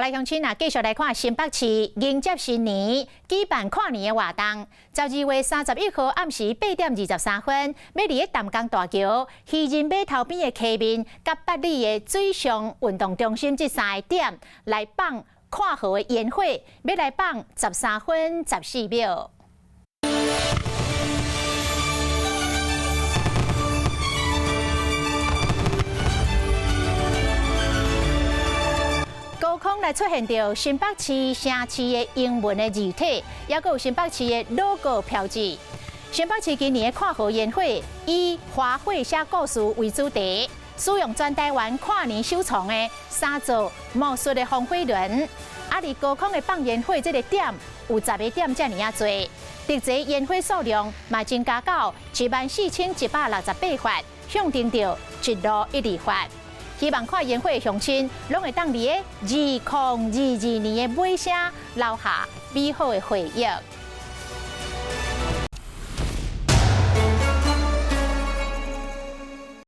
來鄉親啊，繼續來看新北市迎接新年舉辦跨年的活動。12月31號暗時8點23分，欲佇咧淡江大橋漁人碼頭邊的溪面，佮八里的水上運動中心這三個點來放跨河的煙火，欲來放13分14秒。高空來出現著新北市城市的英文的字體，抑閣有新北市的 logo 標誌。新北市今年的跨河煙火以花卉寫故事為主題，使用全台灣跨年首創的三座魔術的風火輪。啊，佇高空的放煙火這個點有10個點遮爾仔濟，實際煙火數量嘛增加到14,168發，象徵著一路一直發。希望看煙火的鄉親，攏會當佇咧2022年的尾聲留下美好的回憶。